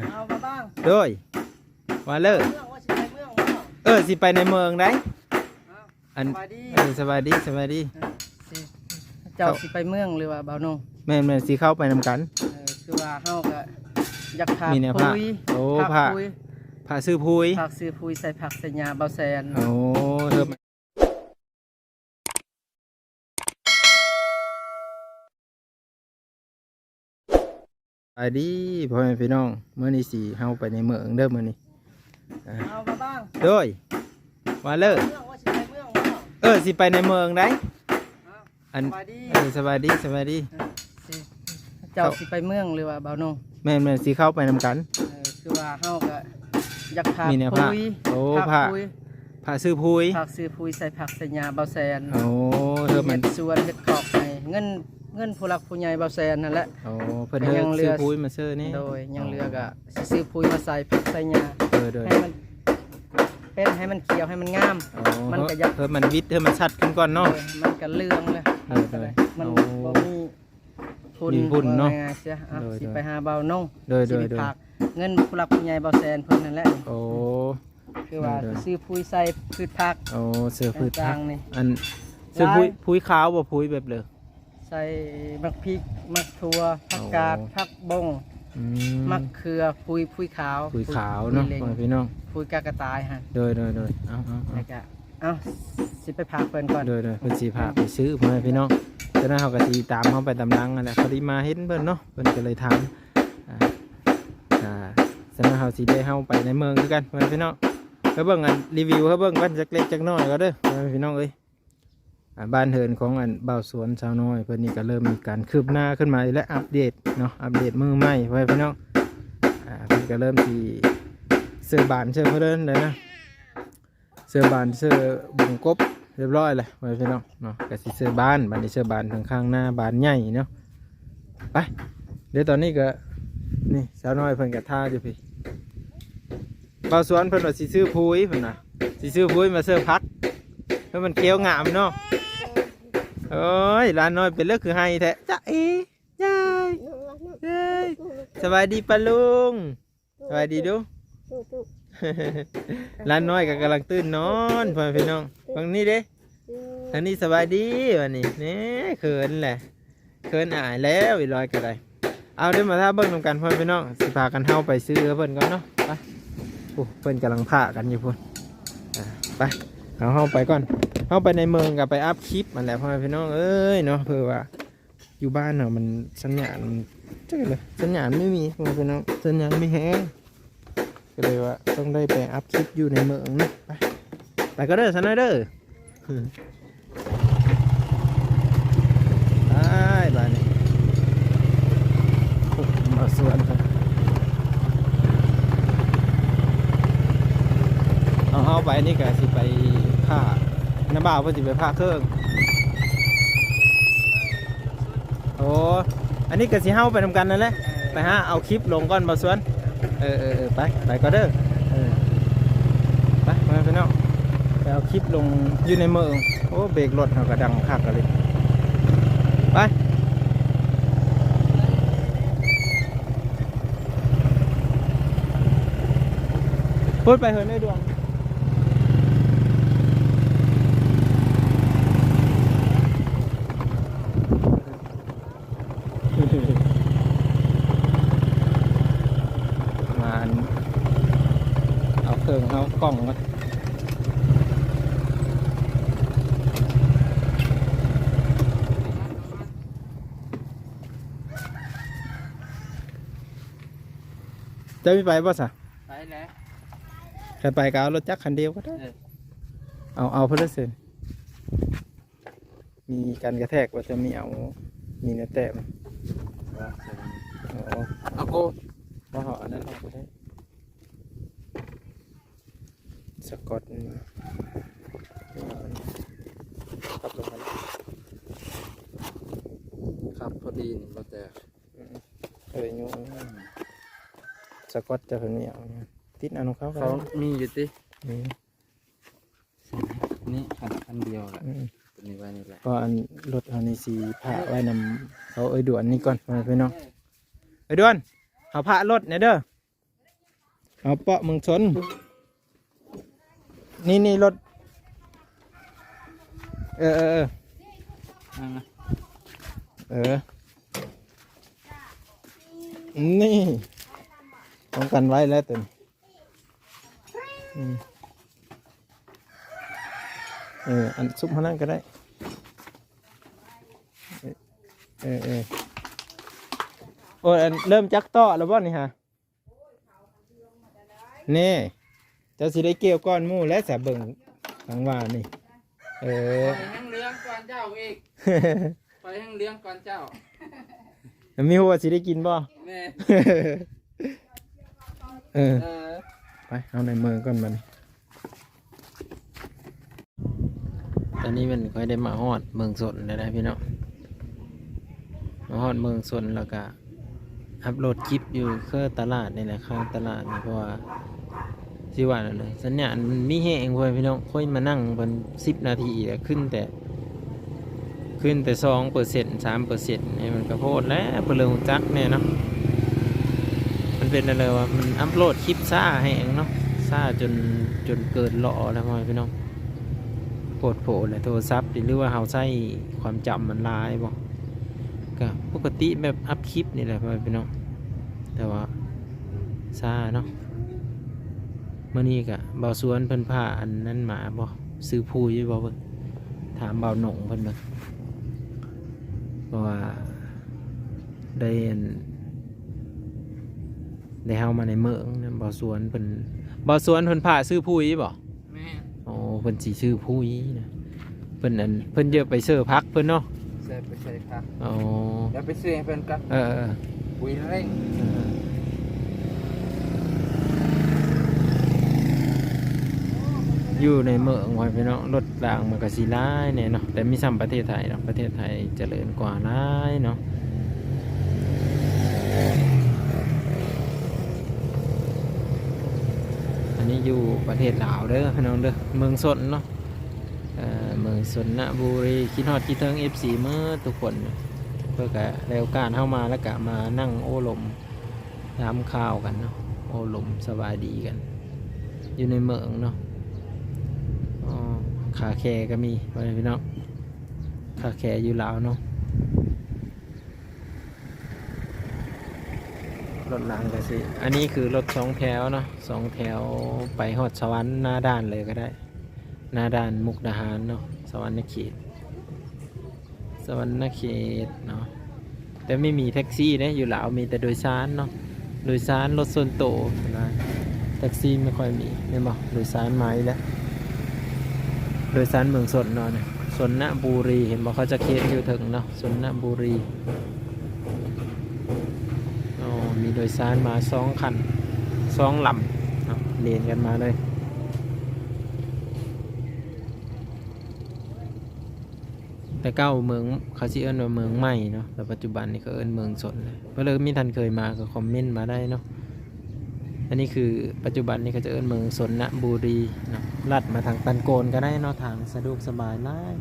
ເອົາມາບ້າງ ໂດຍ ວ່າເລີ ເມືອງວ່າຊິໄປເມືອງບໍ່? ເອີ ຊິໄປໃນເມືອງໃດ໋. ເອົ້າ ອັນ ສະບາຍດີ ເອີ ສະບາຍດີ ສະບາຍດີ. ເອີ ຊິ ເຈົ້າຊິໄປເມືອງຫຼືວ່າບ່າວນົງ? ແມ່ນໆ ຊິເຂົ້າໄປນຳກັນ. ເອີ ຄືວ່າເຮົາກະຢາກຝາກ ມີແນວຝາກ ປຸ໋ຍ ໂອ້ ຝາກ ຝາກປຸ໋ຍ ຝາກຊື້ປຸ໋ຍ ຝາກຊື້ປຸ໋ຍໃສ່ຜັກໃສ່ຫຍ້າບ່າວແສນ. ໂອ້ ເອີ ສະບາຍດີພໍ່ແມ່ພີ່ນ້ອງ ມື້ນີ້ຊິເຮົາໄປໃນເມືອງເດີມື້ນີ້. ເອົາມາບ້າງ ໂດຍ ວ່າເລີ ເມືອງວ່າຊິໄປເມືອງບໍ່? ເອີ ຊິໄປໃນເມືອງໃດ໋. ເອົ້າ ອັນ ສະບາຍດີ ເອີ ສະບາຍດີ ສະບາຍດີ. ເອີ ຊິ ເຈົ້າຊິໄປເມືອງຫຼືວ່າບ່າວນົງ? ແມ່ນໆ ຊິເຂົ້າໄປນຳກັນ. ເອີ ຄືວ່າເຮົາກະຢາກຝາກ ມີແນວຝາກ ປຸ໋ຍ ໂອ້ ຝາກ ຝາກປຸ໋ຍ ຝາກຊື້ປຸ໋ຍ ຝາກຊື້ປຸ໋ຍໃສ່ຜັກໃສ່ຫຍ້າບ່າວແສນ. ໂອ້ ເຮັດສວນເຮັດຄອກໃຫ້ ເງິນ ເງິນຜູ້ຫຼັກຜູ້ໃຫຍ່ບ່າວແສນຫັ້ນແຫຼະ. ໂອ້ ເພິ່ນໃຫ້ຊື້ປຸ໋ຍມາຊື້ນີ້. ໂດຍ ຍັງເຫຼືອກະຊິຊື້ປຸ໋ຍມາໃສ່ຜັກໃສ່ຫຍ້າ. ໂດຍໆ ໃຫ້ມັນ ເປັນໃຫ້ມັນຂຽວໃຫ້ມັນງາມ. ອໍ ມັນກະຢາກ ເພື່ອມັນວິດ ເພື່ອມັນຊັດຂຶ້ນກ່ອນເນາະ. ໂດຍ ມັນກະເຫຼືອງແລ້ວ. ໂດຍໆ ມັນ ໂອ້ ບໍ່ມີຝຸ່ນ ມີຝຸ່ນເນາະ ວ່າງ່າຍໆ ເສຍ. ເອົາ ໂດຍໆ ຊິໄປຫາບ່າວນົງ. ໂດຍໆ ຊິໄປ ໂດຍໆ ຝາກເງິນຜູ້ຫຼັກຜູ້ໃຫຍ່ບ່າວແສນເພິ່ນນັ້ນແຫຼະ. ໂອ້ ຄືວ່າ ໂດຍໆ ຊິຊື້ປຸ໋ຍໃສ່ພືດຜັກ. ໂອ້ ຊື້ພືດຜັກ ຕ່າງໆນີ້. ອັນ ຊື້ປຸ໋ຍ ຫຼາຍ ປຸ໋ຍຂາວບໍ່? ປຸ໋ຍແບບເລີ ໃສ່ໝາກພິກ ໝາກຖົ່ວ ຜັກກາດ ອໍ ຜັກບົ້ງ ອືມ ໝາກເຂືອ ປຸ໋ຍ ປຸ໋ຍຂາວ ປຸ໋ຍຂາວເນາະ ປຸ໋ຍເຫຼັ່ງ ພໍ່ແມ່ພີ່ນ້ອງ. ປຸ໋ຍກາກະຕ່າຍຫັ້ນ. ໂດຍໆໆ ເອົາໆໆ ແລ້ວກະ ເອົາ ຊິໄປຝາກເພິ່ນກ່ອນ. ໂດຍໆ ເພິ່ນຊິຝາກໄປຊື້ ພໍ່ແມ່ພີ່ນ້ອງ. ຈາກນັ້ນເຮົາກະຊິຕາມເຮົາໄປຕາມຫຼັງຫັ້ນແຫຼະ ພໍດີມາເຫັນເພິ່ນເນາະ ເພິ່ນກະເລີຍຖາມ. ອ່າ ອ່າ ຈາກນັ້ນເຮົາຊິໄດ້ເຮົາໄປໃນເມືອງຄືກັນ ພໍ່ແມ່ພີ່ນ້ອງ. ເຮົາເບິ່ງອັນ ຣີວິວ ເຮົາເບິ່ງກ່ອນຈັກເລັກຈັກນ້ອຍກ່ອນເດີ ພໍ່ແມ່ພີ່ນ້ອງເອີຍ. ອ່າ ບ້ານເຮືອນຂອງອັນບ່າວສວນສາວນ້ອຍເພິ່ນນີ້ກະເລີ່ມມີການຄືບໜ້າຂຶ້ນມາອີກແລ້ວ ອັບເດດເນາະ ອັບເດດມື້ໃໝ່ ພໍ່ແມ່ພີ່ນ້ອງ. ອ່າ ເພິ່ນກະເລີ່ມຊິເຊີບານເຊີເພີນແລ້ວນະ ເຊີບານເຊີວົງກົບຮຽບຮ້ອຍແລ້ວ ພໍ່ແມ່ພີ່ນ້ອງເນາະ. ກະຊິເຊີບານ ບາດນີ້ເຊີບານທາງຂ້າງໜ້າບານໃຫຍ່ເນາະ. ໄປ ດຽວຕອນນີ້ກະ ນີ້ສາວນ້ອຍເພິ່ນກະຖ້າຢູ່ພີ້. ບ່າວສວນເພິ່ນວ່າຊິຊື້ປຸ໋ຍ ເພິ່ນວ່າຊິຊື້ປຸ໋ຍມາເສີບຜັກ ໃຫ້ມັນຂຽວງາມເນາະ. ໂອ້ຍ ຫຼານນ້ອຍເປັນເລີກຄືໄຫ້ແທ້ ຈະເອ ຍາຍ ເອີຍ ສະບາຍດີປ້າລຸງ ສະບາຍດີດູ. ຫຼານນ້ອຍກະກຳລັງຕື່ນນອນ ພໍ່ແມ່ພີ່ນ້ອງ. ຝັ່ງນີ້ເດ້ ທາງນີ້ສະບາຍດີ ບາດນີ້ ແນ່ ເຂີນແຫຼະ ເຂີນອາຍແລ້ວ ອີຫຼອຍກະໄດ້. ເອົາ ດຽວມາຖ້າເບິ່ງນຳກັນ ພໍ່ແມ່ພີ່ນ້ອງ ຊິພາກັນເຮົາໄປຊື້ກັບເພິ່ນກ່ອນເນາະ. ໄປ ໂອ້ ເພິ່ນກຳລັງພາກັນຢູ່ພຸ້ນ. ອ່າ ໄປ ເອົາ ເຮົາໄປກ່ອນ ເຮົາໄປໃນເມືອງກະໄປອັບຄລິບຫັ້ນແຫຼະ ພໍ່ແມ່ພີ່ນ້ອງເອີຍເນາະ. ເພາະວ່າຢູ່ບ້ານເຮົາມັນສັນຍານ ຈັກແຫຼະ ສັນຍານບໍ່ມີ ພໍ່ແມ່ພີ່ນ້ອງ ສັນຍານບໍ່ແຮງ ກະເລີຍວ່າຕ້ອງໄດ້ໄປອັບຄລິບຢູ່ໃນເມືອງເນາະ. ໄປ ໄປກ່ອນເດີ ສາວນ້ອຍເດີ. ໄປ ບາດນີ້ ມາສວນ ເຮົາ ເຮົາໄປນີ້ກະຊິໄປພາ ນ້າບ່າວເພິ່ນຊິໄປພາເຄື່ອງ. ໂອ້ ອັນນີ້ກະຊິເຮົາໄປນຳກັນນັ້ນແຫຼະ ໄປຫາເອົາຄລິບລົງກ່ອນ ບ່າວສວນ. ເອີໆໆ ໄປ ໄປກ່ອນເດີ. ເອີ ໄປ ພໍ່ແມ່ພີ່ນ້ອງ ໄປເອົາຄລິບລົງຢູ່ໃນເມືອງ. ໂອ້ ເບກລົດເຮົາກະດັງຄັກອີ່ຫຼີ. ໄປ ພຸ້ນໄປເຮືອນເອື້ອຍດວງ. ມາເອົາເຄື່ອງເຮົາກ່ອງກ່ອນ. ເຈົ້າມີໄປບໍ່ຊະ? ໄປແຫຼະ ຄັນໄປກະເອົາລົດຈັກຄັນດຽວກະໄດ້. ເອີ ເອົາ ເອົາພຸ້ນລະເຊີນ. ມີການກະແທກວ່າຈະມີເອົາ ມີແນວແຕ້ມ. ອໍ ເອົາໂກ ບໍ່ເອົາອັນນັ້ນອອກກະໄດ້. ສະກອດ ຂັບລົງມາ ຂັບພໍດີນີ້ບໍ່ແຕກ. ເອີ ຍົກ ສະກອດຈະເພິ່ນມີເອົາ ຕິດອັນຂອງເຂົາ ເຂົາມີຢູ່ຕິ. ມີ ນີ້ ຄັນ ຄັນດຽວແຫຼະ. ອືມ ຕົວນີ້ໄວ້ນີ້ແຫຼະ ເພາະອັນລົດເຮົານີ້ຊິພາໄວ້ນຳເຂົາເອີຍດວນນີ້ກ່ອນ ພໍ່ແມ່ພີ່ນ້ອງ. ເອີຍດວນ ເຮົາພາລົດແດ່ເດີ. ເອົາເປາະເມືອງຊົນ ນີ້ ນີ້ລົດ ເອີ ເອີ ເອີ ອ່າ ເອີ ນີ້ ປ້ອງກັນໄວ້ແລ້ວຕົວນີ້ ອືມ ເອີ ອັນຊຸບເຮົານັ້ນກໍໄດ້ ເອີ ເອີ ເອີ ໂອ້ຍ ອັນເລີ່ມຈັກຕໍ່ແລ້ວບໍ່ນີ້ຫາ? ນີ້ ເຈົ້າຊິໄດ້ກ່ຽວກ່ອນໝູ່ແລ້ວສະ ເບິ່ງທາງວ່ານີ້ ເອີ ຂ້ອຍແຮ່ງເຫຼືອງກ່ອນເຈົ້າອີກ ຂ້ອຍແຮ່ງເຫຼືອງກ່ອນເຈົ້າ ມີຮູ້ວ່າຊິໄດ້ກິນບໍ່? ແມ່ນ ເອີ ເອີ ໄປ ເອົາໃນເມືອງກ່ອນບັດນີ້. ຕອນນີ້ແມ່ນຂ້ອຍໄດ້ມາຮອດເມືອງຊົນແລ້ວນະພີ່ນ້ອງ ມາຮອດເມືອງຊົນແລ້ວກະອັບໂຫຼດຄລິບຢູ່ເຄືອຕະຫຼາດນີ້ແຫຼະ ຂ້າງຕະຫຼາດນີ້ ເພາະວ່າ ຊິວ່າແນວໃດ ສັນຍານມັນມີແຮງເວີຍພີ່ນ້ອງ ຂ້ອຍມານັ່ງເພິ່ນສິບນາທີແລ້ວ ຂຶ້ນແຕ່ ຂຶ້ນແຕ່ສອງເປີເຊັນ ສາມເປີເຊັນ ນີ້ມັນກະໂພດແຫຼະ ເພິ່ນເລີຍຮູ້ຈັກແນ່ເນາະ ມັນເປັນແນວໃດວະ ມັນອັບໂຫຼດຄລິບຊ້າແຮງເນາະ ຊ້າຈົນ ຈົນເກີນຫຼໍແລ້ວພໍ່ແມ່ພີ່ນ້ອງ ໂພດໂພແຫຼະ ໂທລະສັບນີ້ ຫຼືວ່າເຮົາໃຊ້ຄວາມຈຳມັນຫຼາຍບໍ່ ກະປົກກະຕິແບບອັບຄລິບນີ້ແຫຼະພໍ່ແມ່ພີ່ນ້ອງ ແຕ່ວ່າຊ້າເນາະ ມື້ນີ້ກະບ່າວສວນເພິ່ນພາອັນນັ້ນມາບໍ່ ຊື້ຜູ້ຢູ່ບໍ່ເບິ່ງ ຖາມບ່າວໜົງເພິ່ນເບິ່ງ ເພາະວ່າໄດ້ອັນ ໄດ້ເຮົາມາໃນເມືອງນະ ບ່າວສວນເພິ່ນ ບ່າວສວນເພິ່ນພາຊື້ຜູ້ຢູ່ບໍ່? ແມ່ນ ໂອ້ ເພິ່ນຊິຊື້ຜູ້ອີກນະ ເພິ່ນອັນ ເພິ່ນຈະໄປເຊີຜັກເພິ່ນເນາະ ໃສ່ ໄປໃສ່ຜັກ ອໍ ແລ້ວໄປຊື້ໃຫ້ເພິ່ນກ່ອນ ເອີໆ ປຸ໋ຍເລັ່ງ ເອີ ຢູ່ໃນເມືອງໄວ້ພີ່ນ້ອງ ລົດລາງມັນກະຊິຫຼາຍແນ່ເນາະ ແຕ່ມີສ່ຳປະເທດໄທດອກ ປະເທດໄທຈະເລີນກວ່າຫຼາຍເນາະ. ອັນນີ້ຢູ່ປະເທດລາວເດີພີ່ນ້ອງເດີ ເມືອງຊົນເນາະ ເອີ ເມືອງຊົນນະບູລີ ຄິດຮອດຄິດເຖິງເອັຟຊີໝົດທຸກຄົນ ເພິ່ນກະໄດ້ໂອກາດເຮົາມາ ແລ້ວກະມານັ່ງໂອ້ລົມ ຖາມຂ່າວກັນເນາະ ໂອ້ລົມສະບາຍດີກັນ ຢູ່ໃນເມືອງເນາະ ອໍ ຄາແຄກໍມີ ພໍ່ແມ່ພີ່ນ້ອງ ຄາແຄຢູ່ລາວເນາະ. ລົດລາງກະຊິ ອັນນີ້ຄືລົດສອງແຖວເນາະ ສອງແຖວໄປຮອດສະຫວັນນາດ່ານເລີຍກໍໄດ້ ນາດ່ານມຸກດາຫານເນາະ ສະຫວັນນະເຂດ ສະຫວັນນະເຂດເນາະ ແຕ່ໄມ່ມີແທັກຊີເດ້ ຢູ່ລາວມີແຕ່ໂດຍສານເນາະ ໂດຍສານລົດສ່ວນໂຕນະ ແທັກຊີໄມ່ຄ່ອຍມີ ແມ່ນບໍ່? ໂດຍສານມາອີກແລ້ວ ໂດຍສານເມືອງຊົນເນາະ ຊົນນະບູລີ ເຫັນບໍ່ ເຂົາຈະຂຽນຢູ່ເທິງເນາະ ຊົນນະບູລີ ໂອ້ ມີໂດຍສານມາສອງຄັນ ສອງລຳເນາະ ລຽນກັນມາເລີຍ. ແຕ່ເກົ່າເມືອງ ເຂົາຊິເອີ້ນວ່າເມືອງໃໝ່ເນາະ ແຕ່ປັດຈຸບັນນີ້ເຂົາເອີ້ນເມືອງຊົນແລ້ວ ເພິ່ນເລີຍມີທ່ານເຄີຍມາກໍຄອມເມັນມາໄດ້ເນາະ. ອັນນີ້ຄືປັດຈຸບັນນີ້ເຂົາຈະເອີ້ນເມືອງຊົນນະບູລີເນາະ ລັດມາທາງຕັນໂກນກໍໄດ້ເນາະ ທາງສະດວກສະບາຍຫຼາຍ.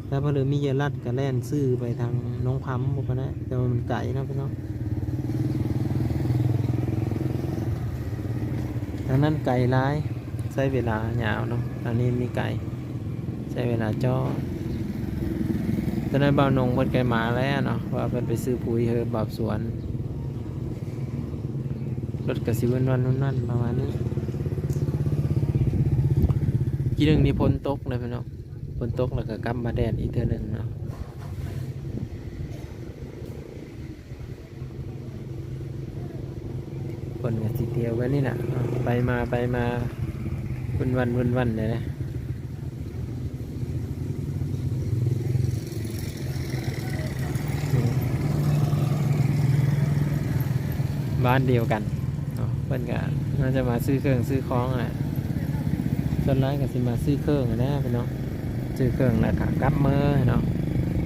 ຖ້າເພິ່ນເລີຍມີຢາລັດກໍແລ່ນຊື່ໄປທາງໜອງຄຳພຸ້ນກໍໄດ້ ແຕ່ວ່າມັນໄກເນາະພີ່ນ້ອງ ທາງນັ້ນໄກຫຼາຍ ໃຊ້ເວລາຍາວເນາະ ທາງນີ້ມີໄກ ໃຊ້ເວລາຈອດ. ຕອນນັ້ນບ່າວນົງເພິ່ນກໍມາແລ້ວເນາະ ວ່າເພິ່ນໄປຊື້ປຸ໋ຍໃຫ້ບ່າວສວນ ລົດກໍຊິວົນວັນໆ ປະມານນີ້. ກີ້ໜຶ່ງນີ້ຝົນຕົກນະພີ່ນ້ອງ ຝົນຕົກແລ້ວກໍກັບມາແດດອີກເທື່ອໜຶ່ງເນາະ. ຄົນກໍຊິທ່ຽວແບບນີ້ແຫຼະ ໄປມາໄປມາ ວຸ່ນວັນວຸ່ນວັນແຫຼະ. ບ້ານດຽວກັນເນາະ ເພິ່ນກໍໜ້າຈະມາຊື້ເຄື່ອງຊື້ຂອງແຫຼະ ສ່ວນຫຼາຍກໍຊິມາຊື້ເຄື່ອງແຫຼະພີ່ນ້ອງ. ຊື້ເຄື່ອງແລ້ວກໍກັບເມືອເນາະ.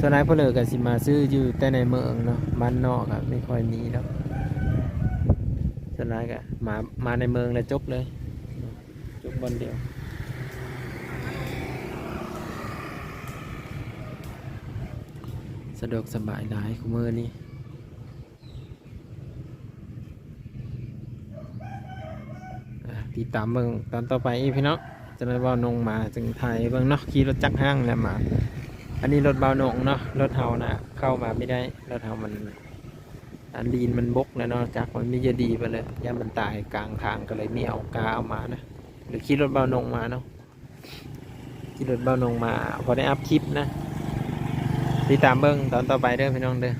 ສ່ວນຫຼາຍຜູ້ເລີກກໍຊິມາຊື້ຢູ່ແຕ່ໃນເມືອງເນາະ ບ້ານນອກກໍບໍ່ຄ່ອຍມີດອກ. ສ່ວນຫຼາຍກໍມາ ມາໃນເມືອງແລ້ວຈົບເລີຍ ຈົບບ່ອນດຽວ. ສະດວກສະບາຍຫຼາຍຄູ່ມື້ນີ້. ຕິດຕາມເບິ່ງຕອນຕໍ່ໄປອີກພີ່ນ້ອງ. ຈະໄດ້ເວົ້ານົງມາ ຈຶ່ງຖ່າຍໃຫ້ເບິ່ງເນາະ. ຂີ່ລົດຈັກຫ້າງແລ້ວມາ. ອັນນີ້ລົດເບົານົງເນາະ, ລົດເຮົານະເຂົ້າມາບໍ່ໄດ້, ລົດເຮົາມັນ ອັນລີນມັນບົກແລ້ວເນາະ, ຈັກມັນມີຈະດີໄປເລີຍ, ຢ້ານມັນຕາຍກາງທາງ ກໍເລີຍມີເອົາກາເອົາມານະ, ຫຼືຂີ່ລົດເບົານົງມາເນາະ. ຂີ່ລົດເບົານົງມາ ພໍໄດ້ອັບຄລິບນະ. ຕິດຕາມເບິ່ງຕອນຕໍ່ໄປເດີພີ່ນ້ອງເດີ.